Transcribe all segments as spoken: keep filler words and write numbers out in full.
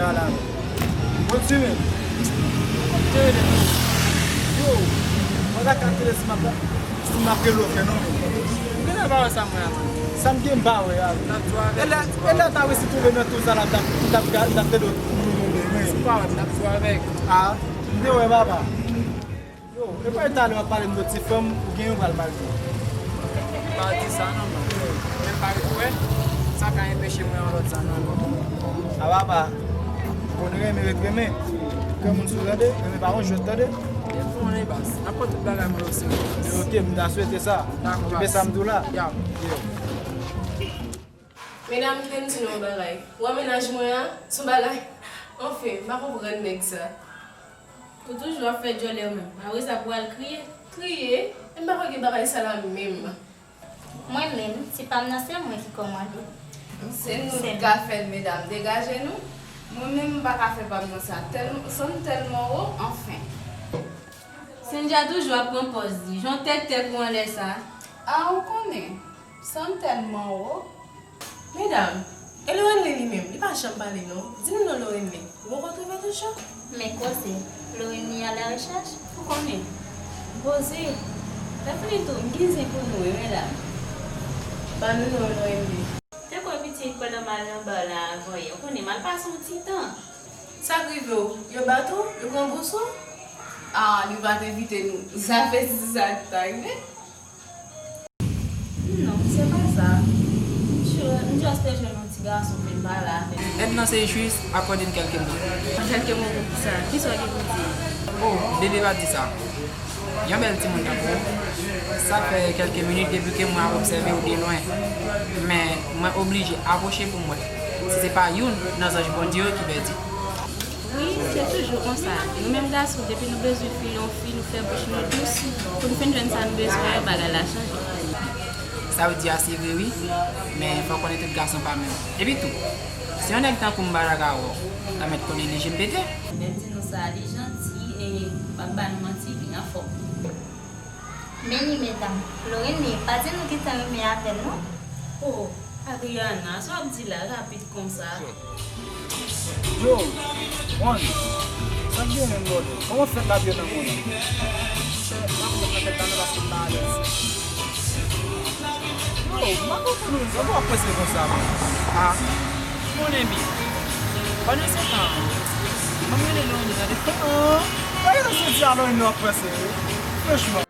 Ala. Bon, ti men. Yo, mwen pa ka tande si m ap, si m ap rele w frè non, men. M gentan pa wè sa m wè a, man. Sa m gen m pa wè a. N ap tou avèk. E lè, e lè w ta resi twouve nan tou sa la, m t ap, m t ap ga-, m t ap tande w. Si w pa wè m, n ap tou avèk. A, m te wè papa. Yo, e pa talè w ap pale m de ti fanm, ou gen yon pral marye. Pa di sa non, man. Men pa regrèt, sa ka enpeche mwen yon lòt sa non, non. A papa, konn renmen ret renmen. Kè moun sou tande, renmen pa yon jwèt tande. Gen pou mwen baz. N ap pran tout bagay mwen o serye. Ok, m ta swete sa. Dakò, baz. Kenbe sa m di w la. Ya. Yo. Medam, kite m di nou yon bagay. Ou wè mennaj mwen an, se yon bagay. Anfen, m pa konprann nèg sa. Ou toujou ap fè djòlè ou menm. Apre sa pou al kriye. Kriye? E m pa kwè gen bagay sa la menm. Mwen menm, ti pa m nan se mwen ki kòmande. Se nou ki ka fè l, medam. Degaje nou. Mwen menm, m pa ka fè pa m nan sa. Tèl-, san m tèlman wo, anfen. Cynthia toujou ap pran pòz li. Jan w tèktèk ou anlè sa. A, ou konnen. San m tèlman wo. Medam, e Lorenly li menm, li pa janm pale non. Di nou non Lorenly, ou poko twouve toujou? Men koze, Lorenly a la rechèch? Ou konnen. Koze, lè fini tou, m gen zen pou nou wi, medam. Ban nou non Lorenly. Te kwè pitit pandan m al nan ba la avan yè, ou konnen m al pase yon ti tan. Sa k rive w? Yo bat ou? Yo pran bous ou? A, li pa t envite nou. Zafè si sa k ta rive. Non, se pa sa. M just, m just te jwenn yon ti gason vin pale avè m. Èd lan se jis akòde n kèlke mo. Kèlke mo pou kisa? Kisa w gen pou di? O, bebe pa di sa. Yon bèl timoun tankou w. Sa fè kèlke minit depi ke mwen ap obsève w de lwen. Men, mwen oblije apwoche pou m wè si se pa youn nan zanj Bondye yo ki pèdi. Wi, se toujou konsa. Nou menm gason, depi nou bezwen file yon fi, nou fè bouch nou dous. Pou n fin jwenn sa n bezwen an, bagay la chanje. Sa w di a se vre wi, men fò w konnen tout gason pa menm. Epi tou, si yon nèg tankou m pa t ka wè w, ta mèt konnen li je m pete. Lè m di nou sa, li janti e m p ap ba nou manti, li anfòm. Men li, medam, Lorenly pa di nou gentan renmen avè l non. O, Adriana, sa w ap di la rapid konsa? Yo, Juan, sa k gen menm brother? Kòman fèt la t ye nan mwen? Monchè, m pa konprann nan fèt la non paske m pa alèz. Yo, m pa konprann ou menm, sa w ap prese konsa menm? A, konnen byen. Pandan se tan an, ban m rele Lorenly tande. An, pa gentan soti a Lorenly w ap prese wi. Franchman.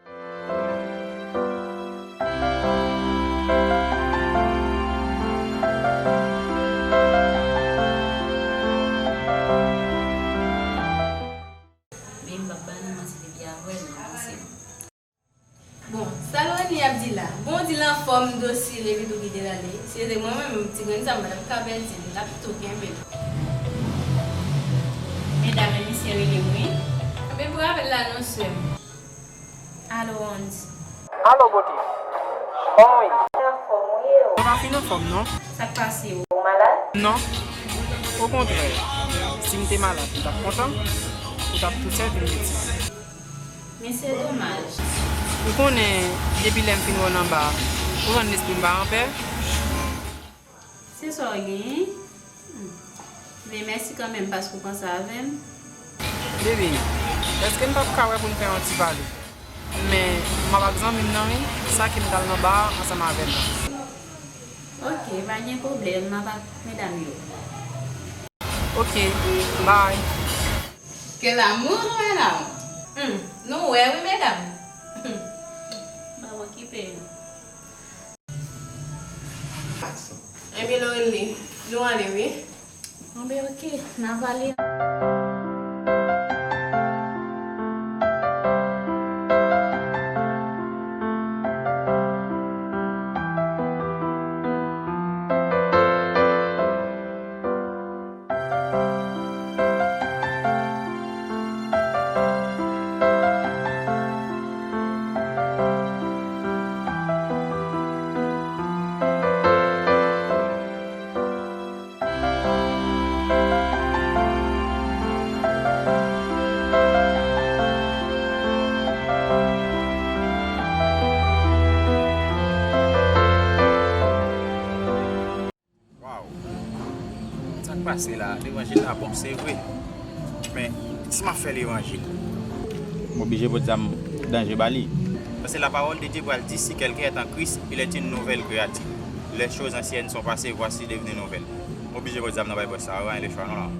Men m p ap ba nou manti, depi a vrèman ranse m. Bon, sa Lorenly ap di la? Bon, w di l anfòm, dosil, epi tou kite l ale. Si se te mwen menm, ti grenn sa m pa t ap ka pèdi l, l ap tou kenbe l. Medam, e misye rele m wi. Anben pou rapèl la non, sè m. Alo, Andy. Alo, bote. Kòman w ye? Anfòm, ou ye o? Mwen pa fin anfòm, non. Sa k pase, ou malad? Non. Okontrè, si m te malad, m t ap kontan, ou t ap tou sèvi m medsen. Men se domaj. Ou konnen, depi lè m fin wè w nan ba a, ou rann lespri m pa anpè. Se sa w genyen? Hmm. Men mèsi kanmenm paske w panse avè m. Bebe, èske n p ap ka wè pou n fè yon ti pale? Men, m ap ak zanmi m nan wi, sa ke m t al nan ba a ansanm avè l lan. Oke, pa gen pwoblèm, m ap ak medam yo. Oke, bye. Quel amour, medam! Hmm, nou wè wi, medam. Hmm. Ba w okipe yo. Enben, Lorenly, nou ale wi. Enben, oke, n a pale. Pase la, levanjil la bon, se vre. Men, si m ap fè levanjil, m oblije pot zam danje ba li. Paske la parole de Dieu pral di, si quelqu'un est en Christ, il est une nouvelle créature. Les choses anciennes sont passées, voici devenues nouvelles. M oblije pot zam nan bay bòs sa, anyen le chwa non la.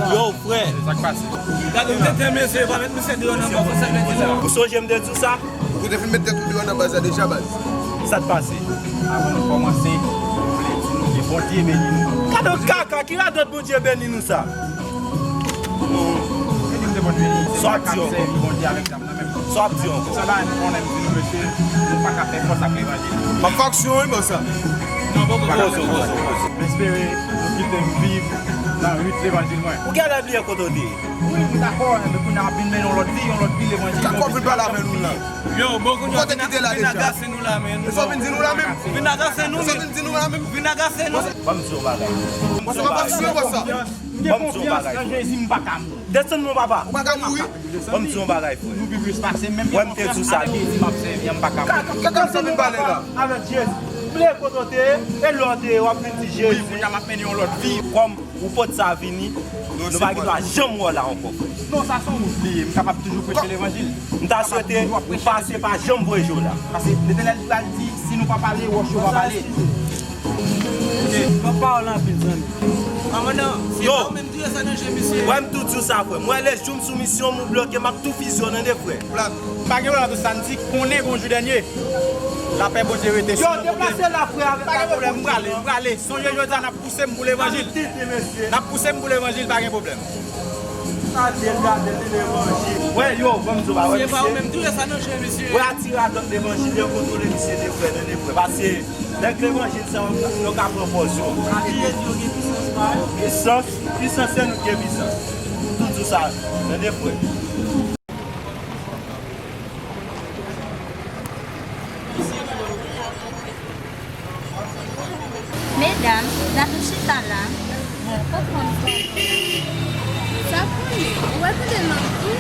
Yo, frè. Sa k pase? Gade, m te tèmen se pa met misye deyò nan baz, sa k vle di sa? Ou sonje m te di w sa? Ou te fin met tèt ou deyò nan baz la deja, baz. Sa k pase? Avan nou kòmanse, m vle di nou ke Bondye beni nou. Gade yon kaka, ki radòt Bondye beni nou sa? Sa w ap di ankò? Sa w ap di ankò? Sa la, nou konnen, m di nou, mesye, nou pa ka fè fòs ak levanjil. M ap fè aksyon, wi, bòs la. Non, bon, bon, bon, bon, bon. M espere nou kite m viv nan rit levanjil mwen. Ou genlè bliye kote w te ye. Wi, m dakò, men kounye a m ap vin mennen yon lòt vi, yon lòt vi levanjil. Dakò, vin pale avè nou la. Yo, bon, kounye a vin agase nou la, men. Sa w vin di nou la menm? Vin agase nou, men. Sa w vin di nou la menm? Vin agase nou. Ban m di yon bagay. Ban m di yon bagay. M gen konfyans nan Jezi, m pa ka mouri. Desann non, papa. Ou pa ka mouri. Ban m di yon bagay, frè. Nou pi plis pase, men m gen konfyans avèk Jezi m ap sèvi a, m pa ka mouri. Kaka sa vin pale la. Avèk Jezi. Bliye kote w te ye, e lè w te ye, w ap vin di Jezi. Wi, kounye a m ap mennen yon lòt vi. Kòm ou pot sa vini, nou pa gen dwa janm wè w la ankò. Non, sa se yon wout li ye, m kapab toujou preche levanjil. M ta swete ou pase pa janm voye je w la. Paske Letènèl pral di, si nou pa pale, wòch yo va pale. Bon pawòl anpil, zanmi. Kòmandan, se pa ou menm ki rete nan je misye. Wè m tou di w sa, frè. M wè lejou m sou misyon m, ou bloke, m ap tou fizyone, tande, frè. Pa gen pwoblèm, sa n di konnen gon jou dènye. Lapè Bondye rete sou nou. Yo, deplase la, frè, avèk la kolè. Pa gen pwoblèm, m prale, m prale. Sonje jodi a n ap pouse m pou levanjil. N ap pouse m pou levanjil, pa gen pwoblèm. Gade, gade, se levanjil. Wè, yo, ban m di w bagay, mesye. Se pa ou menm tou, sa nan je misye. Wè, atire radòt levanjil, yo kontwole misye de frè, de frè. Paske nèg levanjil sa yo, yo ka pran pòz yo. Atire di yo gen pisans pa yo. Pisans, pisans se nou ki gen pisans. M tou di w sa, tande, frè. Medam, dat nou chita la. Bon, konprann sa. Sa konnen, ou wè tande lòt tou?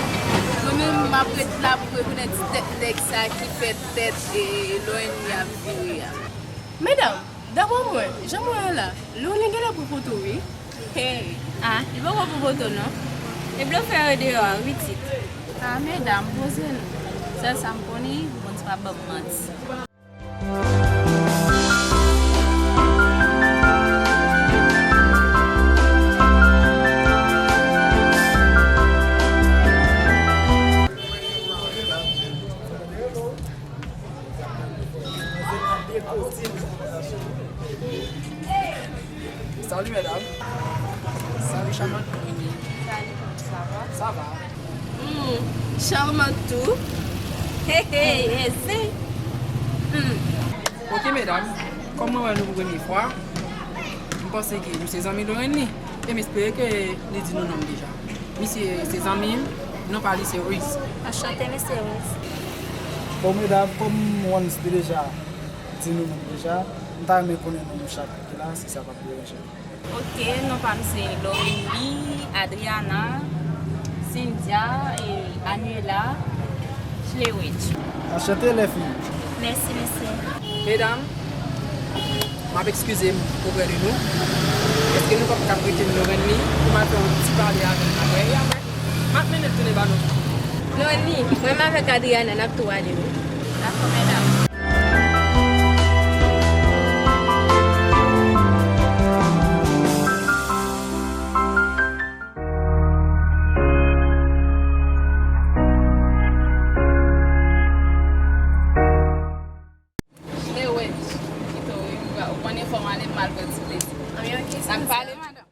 Mwen menm, m ap ret la pou rekonèt ti tèt nèg sa ki fè tèt e lò enmi ap vire a. Medam, dabò mwen, jan mwen an la, Loni genlè pran foto wi. Hey, ah, li poko pran foto non. E blofè yo deyò a, wi tit. Ah, medam, poze nou. Sèl sa m konnen, Bondye p ap ban m manti. Salut, mesdames. Salut, charmante. Salut, sa va? Sa va. Hmm, charmante tou. Hey, hey, ese. Hmm. Ok, medam, kòm mwen wè nou pou premye fwa, m panse ke nou se zanmi Lorenny, e m espere ke li di nou non m deja. Misye se zanmi m, non pa li se Riz. Anchante, mesye Riz. Bon, medam, kòm Once te deja di nou non deja, m ta renmen konnen non nou chak ki la, si sa p ap deranje. Ok, non pa m se Lorenny, Adriana, Cynthia, e Anuela, Chlewich. Anchante, lèfi. Mèsi, mesye. Medam, m ap eskize m oprè de nou. Èske nou p ap ka prete m Lorenny pou m al fè yon ti pale avè l apre? E apre, m ap mennen l tounen ba nou. Lorenny, mwen menm avèk Adriana, n ap tou ale, wi. Dakò, medam. Chlewich, kite w wi, ou konnen fò m ale m al pran ti plezi. Anben, ok, n ap pale, madanm.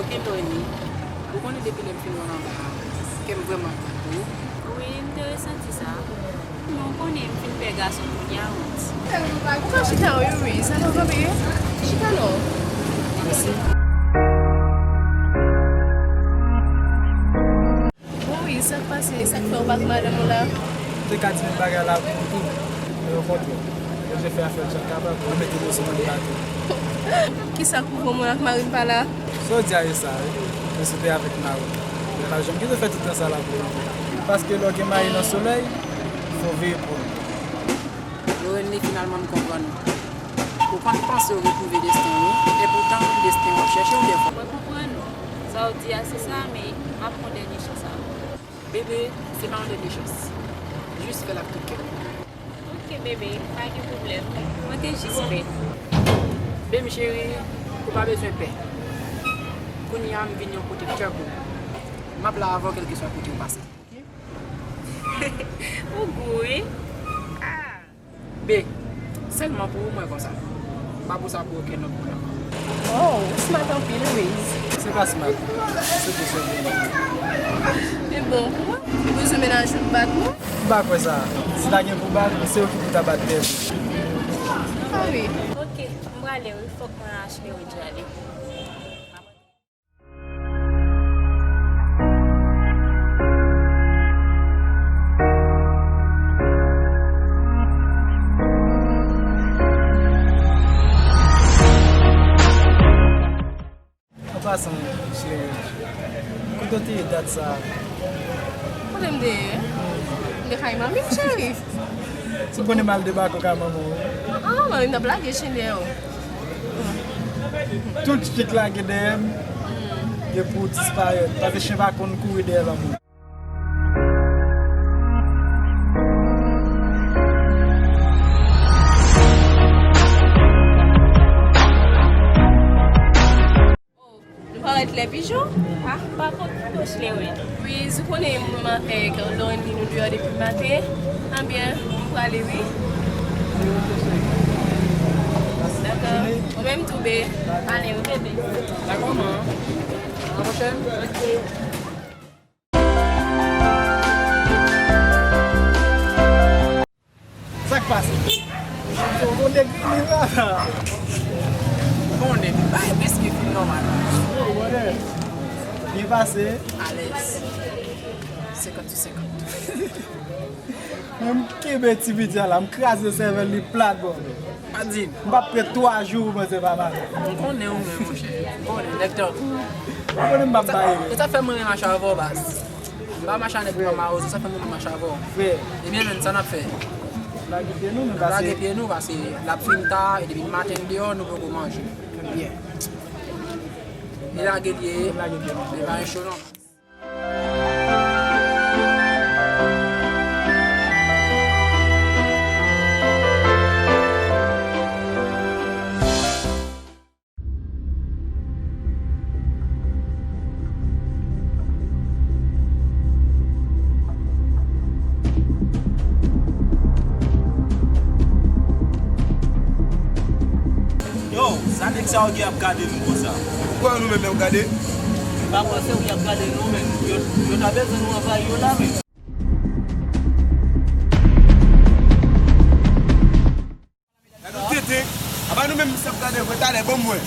Ok, Lorenny, ou konnen depi lè m fin wè w anba a, Ke m vrèman kontan pou ou. Wi, m te resanti sa. Men w konnen, m fin pè gason kounye a, Ruth. Ou ka chita wi, Ruiz. Sa nou kanpe? Chita non. Mèsi. Bon, Ruiz, sa k pase? Sa k fè w pa ak madanm ou la? Te ka di m bagay la pou ou tou. Men okontrè, yo je fè afè l jan kapab, yo mete nou sou menm bato. Kisa k pwouve w mwen ak mari m pa la? Sa w di a e sa, wi. Men si w te avèk mari w, mwen pa janm kite w fè tout tan sa la pou ou. Paske lè w gen mari nan solèy, fò w veye pou l. Lorenny, finalman m konprann ou. Ou konn panse w retwouve desten w, epoutan desten w ap chèche w dèfwa. Mwen konprann ou. Sa w di a se sa, men m ap pran dènye chans avè w. Bebe, se pa yon dènye chans. Jis fè l ak tout kè w. Ok, bebe, pa gen pwoblèm. Mwen te jis pè. Bebe cheri, ou pa bezwen pè. Kounye a, m vin yon pwotektè pou ou. M ap la avè w kèlkeswa kote w pase. Ou gou, wi. Ah. Be, sèlman pou ou mwen konsa. Pa pou sa pou okenn lòt moun ankò. Oh, ou smart anpil, Ruiz. Se pa smart. Se pou sove. Men bon, ou bezwen mennaj ou bat mwen? M pa kwè sa. Si ta gen pou bat, se yo ki pou ta bat tèt yo. Ah wi. Ok, m prale wi, fòk mwen achte wi, ale. An pasan, cheri, kote w te ye dat sa a? Kote m te ye? M te kay manmi m, cheri. Si w konnen m al debake w kay manman w. Ah, manmi m t ap lage chen dèyè w. Tout fi k lage dèyè m, gen pou w disparèt. Paske chen pa konn kouri dèyè lanmou. Nou parèt lè pijon? Ah, pa kont pòch lè wi. Wi, si w konnen mwen avèk Lorenny nou deyò depi maten. Anbyen, m prale wi. Dakò. Ou menm tou, be. Ale wi, bebe. Dakò, man. A la pwochèn. Ok. Sa k pase? Ou konn degri li la. Konnen, bay, eske fin nòmal? Yo, konnen. Byen pase. Alèz. Senkant sou senkant. Mwen m kenbe ti piti a la, m kraze sèvèl li plat, bò. Pa di m. M p ap pran twa jou pou manje pa maten. M konnen ou menm, monchè. M konnen, nèg tankou. Ou konnen m p ap bay. E sa fè mwen renmen mache avè w, baz. M pa mache a nèg ki pa mawozo, sa fè mwen renmen mache avè w. Frè. Ebyen, menn, sa n ap fè? Lage pye nou, nou pase. Lage pye nou, pase l ap fin ta, e depi maten n deyò, nou poko manje. Byen. E lage l ye. Lage pye nou. E pa yon cho non. Yo, sa nèg sa yo gen ap gade nou konsa? Ou kwè nou menm y ap gade? M pa kwè se ou y ap gade non, men yo, yo ta bezwen nou anvayi yo la, men. Gade yon tenten. Apa nou menm misye ap gade vre talè, ban m wè.